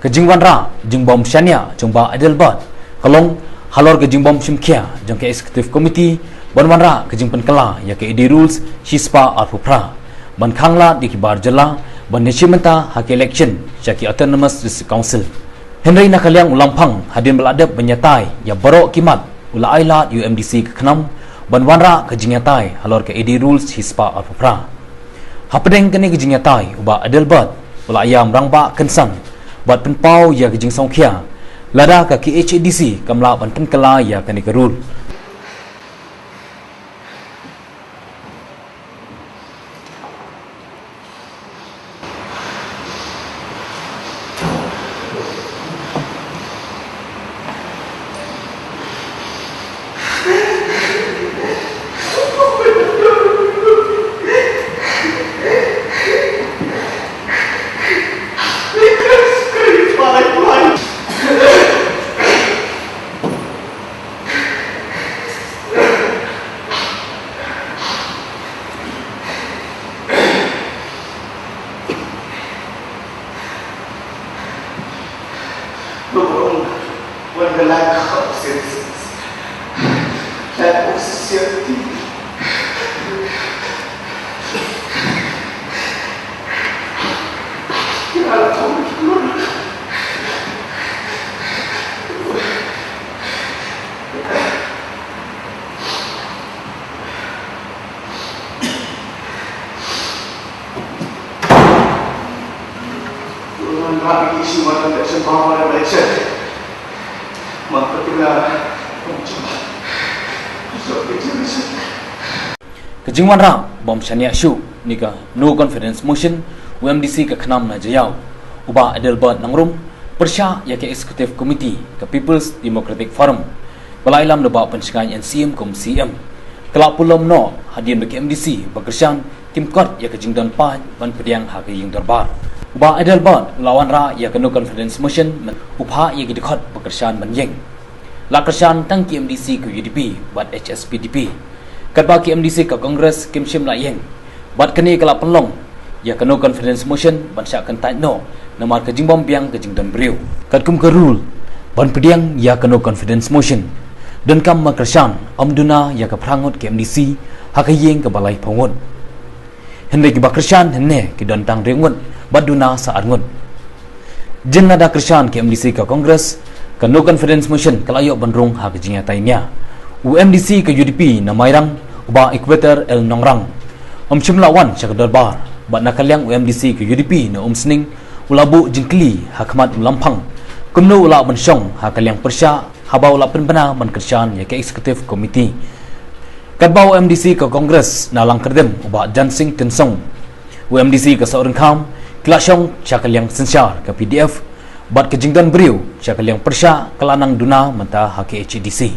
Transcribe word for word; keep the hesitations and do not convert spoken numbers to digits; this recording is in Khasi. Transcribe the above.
Ka jingwanrah jingbym shaniah jong Bah Adelbert ka long halor ka jingbym shimkhia jong ka Executive Committee ban wanrah ka jingpynkylla ïa ka A D Rules shispah arphew phra ban khanglad ïa ki bar jylla ban ïashim bynta ha ka election sha ki Autonomous District Council. Hynrei na ka liang u Lamphang, hadien ba la dep ban ïatai ïa baroh ki mat, u la ailad ïa u M D C ka KHNAM ban wanrah ka jingïatai halor ka A D Rules shispah arphew phra. Hapdeng kane ka jingïatai, u Bah Adelbert u la ïam rangbah kynsan bad pynpaw ïa ka jingsngewkhia lada ka K H A D C kam lah ban pynkylla ïa kane ka rule. Ka jingwanrah bym shaniah shuh ïa ka No Confidence Motion u M D C ka KHNAM na Jaïaw, u Bah Adelbert Nongrum, pyrshah ïa ka Executive Committee ka People's Democratic Forum ba la ïalam da u Bah Pynshngaiñ N C M kum C M, ka la pynlong noh hadien ba ki M D C ba kyrshan kim kot ïa ka jingdon paid ban pdiang ha ka ïing dorbar. U Bah Adelbert u la wanrah ïa ka No Confidence Motion, u phah ïa ki dkhot ba kyrshan ban ïeng. La kyrshan tang ki M D C ka U D P bad H S P D P, katba ki M D C ka Congress kim shym la ïeng. Bad kane ka la pynlong ïa ka No Confidence Motion ban shah kyntait noh namar ka jingbym biang ka jingdon briew. Katkum ka rule ban pdiang ïa ka No Confidence Motion, donkam ba kyrshan ym duna ïa ka phra ngut ki M D C ha ka ïing kaba laiphew ngut. Hynrei kiba kyrshan hynne ki don tang hynriew ngut bad duna sa ar ngut. Jin lada kyrshan ki M D C ka Congress, ka No Confidence Motion ka la ïoh ban rung ha ka jingïatai nia. U M D C ka U D P na Mairang, u Bah Equator L Nongrang, um shym la wan sha ka dorbar, bad na ka liang u M D C ka U D P na Umsning u la buh jingkylli ha khmat u Lamphang kumno u lah ban shong ha ka liang pyrshah haba u la pynbna ban kyrshan ïa ka Executive Committee. Katba u M D C ka Congress na Langkyrdem, u Bah Dancing Tynsong, u M D C ka Sohryngkham, ki la shong sha ka liang synshar ka P D F, bad ka jingdon briew sha ka liang pyrshah ka la nang duna mynta ha ka K H A D C.